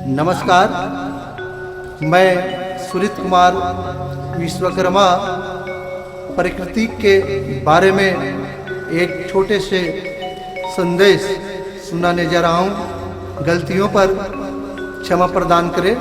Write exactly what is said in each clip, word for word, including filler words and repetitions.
नमस्कार, मैं सुरित कुमार विश्वकर्मा प्रकृति के बारे में एक छोटे से संदेश सुनाने जा रहा हूँ। गलतियों पर क्षमा प्रदान करें।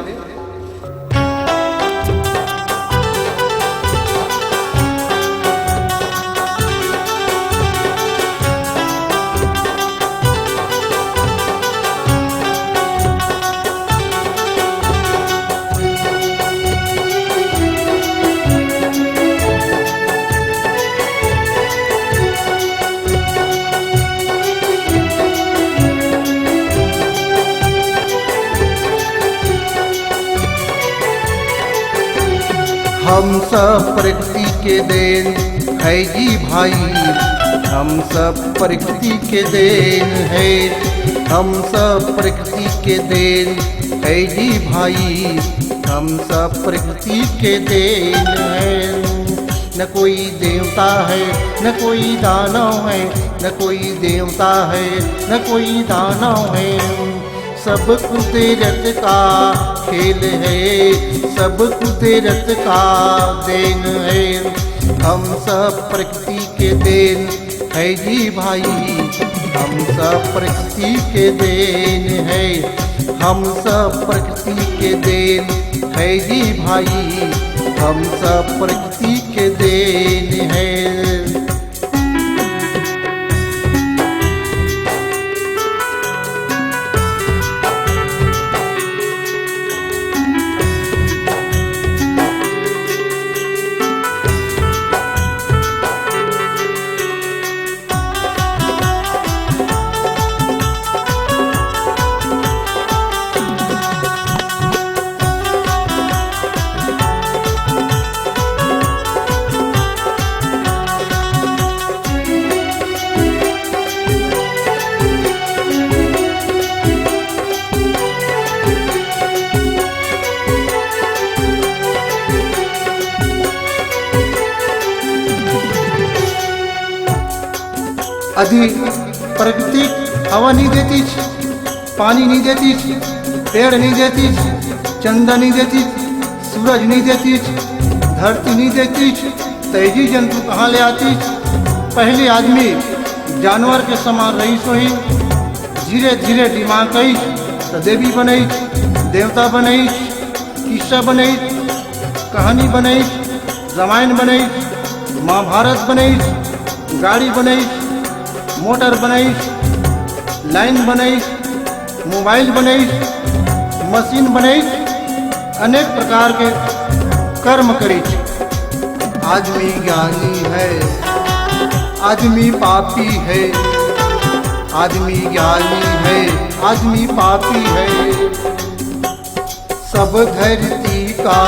हम सब प्रकृति के देन है जी भाई, हम सब प्रकृति के देन है, हम सब प्रकृति के देन है जी भाई, हम सब प्रकृति के देन है। न कोई देवता है, न कोई दानव है, न कोई देवता है, न कोई दानव है। सब कुदरत का खेल है, सब कुदरत का देन है। हम सब प्रकृति के देन है जी भाई, हम सब प्रकृति के देन है, हम सब प्रकृति के देन है जी भाई, हम सब प्रकृति के देन है। अदी प्रकृति हवा नहीं देतीस, पानी नहीं देतीस, पेड़ नहीं देतीस, चंदा नहीं देतीस, सूरज नहीं देतीस, धरती नहीं देतीस, तैजी जंतु कहाँ ले आतीस? पहले आदमी जानवर के समान रहीस होही, धीरे धीरे दिमाग आईस, त देवी बनईस, देवता बनईस, किस्सा बनईस, कहानी बनईस, रामायण बनईस, महाभारत बनईस, गाड़ी बनईस, मोटर बनईस, लाइन बनईस, मोबाइल बनईस, मशीन बनईस, अनेक प्रकार के कर्म करीस। आदमी ज्ञानी है, आदमी पापी है, आदमी ज्ञानी है, आदमी पापी है। सब धरती का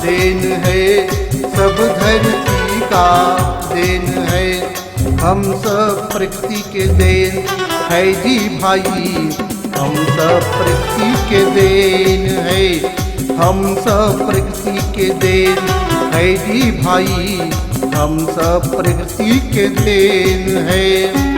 देन है, सब धरती का देन है। हम सब प्रकृति के देन है जी भाई, हम सब प्रकृति के देन है, हम सब प्रकृति के देन है जी भाई, हम सब प्रकृति के देन है।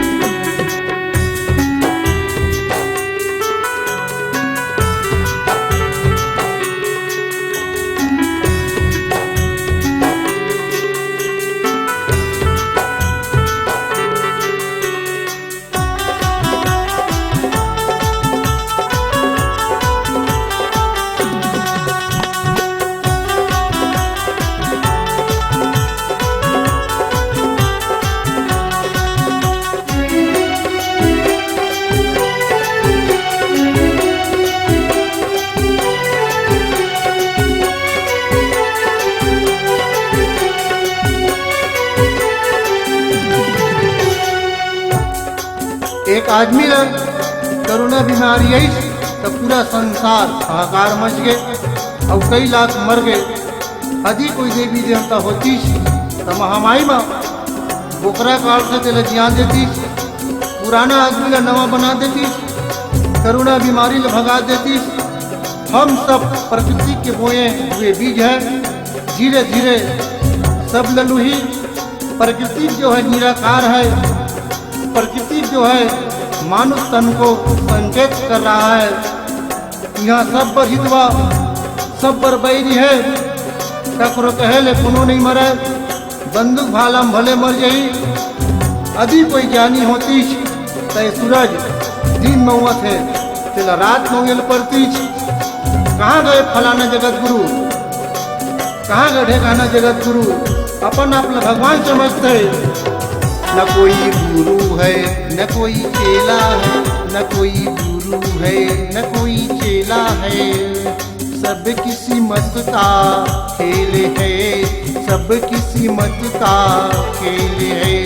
एक आदमी ला कोरोना बीमारी आइस, त पूरा संसार हाहाकार मच गे, अउ कई लाख मर गे। यदि कोई देवी देवता होतीस, त महामारी म बोकरा काल से तेला जियान देतीस, पुराना आदमी ला नवा बना देतीस, कोरोना बीमारी ला भगा देतीस। हम सब प्रकृति के बोए हुए बीज है, धीरे धीरे सब ललुही। प्रकृति जो है निराकार है, प्रकृति जो है मानुष तन को संकेत कर रहा है। इहाँ सब बर हितवा, सब बर बैरी हे। ककरो कहे ले कोनो नइ मरय, बंदूक भाला म भले मर जही। अदी कोई ज्ञानी होतिस, त ए सूरज दिन म उगत हे, तेला रात म उगे ल परतिस। कहाँ गए फलाना जगत गुरु? कहाँ गए ढेकाना जगत गुरु? अपन आप ल भगवान समझथे। न कोई गुरु है, न कोई चेला है, न कोई गुरु है, न कोई चेला है। सब किस्मत का खेल है, सब किस्मत का खेल है।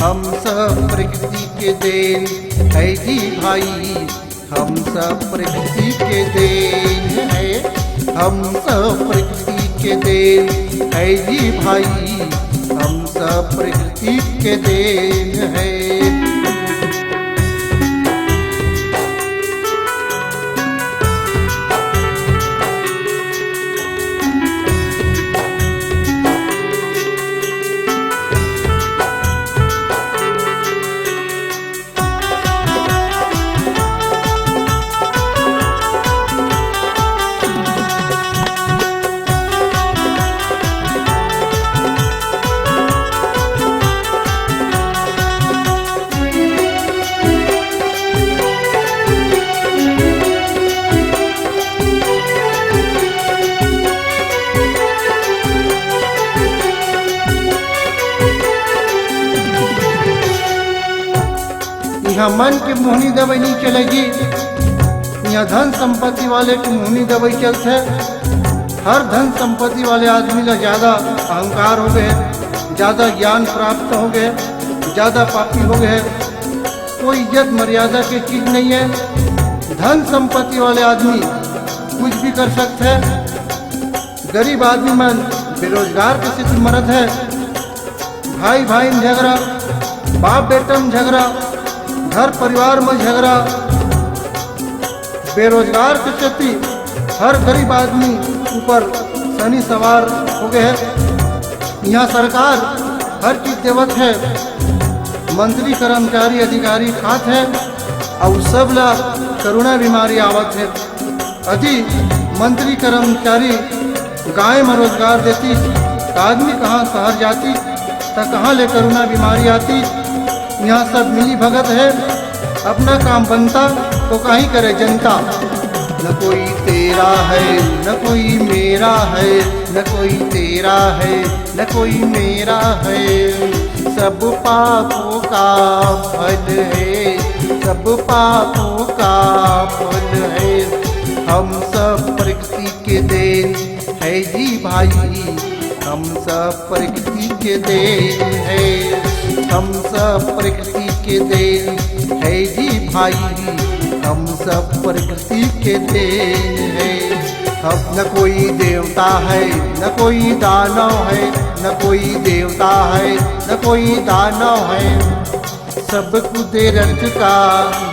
हम सब प्रकृति के देन है जी भाई, हम सब प्रकृति के देन है, हम सब प्रकृति के देन है जी भाई, हम सब प्रकृति के देन है। इहाँ मन के मोहनी दवई नइ चलेगी, इहाँ धन संपत्ति वाले के मोहनी दवई चलथे। हर धन संपत्ति वाले आदमी ला ज्यादा अहंकार हो गए, ज्यादा ज्ञान प्राप्त हो गए, ज्यादा पापी हो गए। कोई इज्जत मर्यादा के चीज नइ हे। धन संपत्ति वाले आदमी कुछ भी कर सकथे। गरीब आदमी मन बेरोजगार के सेती मरत हे। भाई भाई म झगरा, बाप बेटा म झगरा, घर परिवार म झगरा, बेरोजगार के सेती हर गरीब आदमी ऊपर शनि सवार हो गए हे। इहाँ सरकार हर चीज देवत हे, मंत्री, कर्मचारी, अधिकारी खात हे, अउ सब ला कोरोना बीमारी आवत हे। अदी मंत्री, कर्मचारी गांव म रोजगार देतिस, त आदमी कहाँ शहर जातिस, त कहाँ ले कोरोना बीमारी आतिस। इहाँ सब मिली भगत हे, अपना काम बनता तो काहीं करे जनता। न कोई तेरा है, न कोई मेरा है, न कोई तेरा है, न कोई मेरा है। सब पापों का फल है, सब पापों का फल है। हम सब प्रकृति के देन है जी भाई, हम सब प्रकृति के देन है, हम सब प्रकृति के देन है जी भाई, हम सब प्रकृति के देन है। हम न कोई देवता है, न कोई दानव है, न कोई देवता है, न कोई दानव है। सब कुदरत का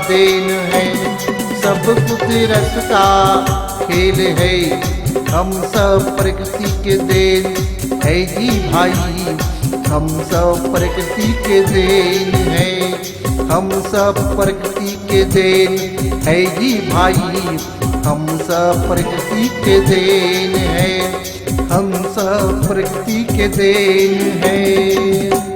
देन है, सब कुदरत का खेल है। हम सब प्रकृति के देन है जी भाई, हम सब प्रकृति के देन है, हम सब प्रकृति के देन है जी भाई, हम सब प्रकृति के देन है, हम सब प्रकृति के देन है।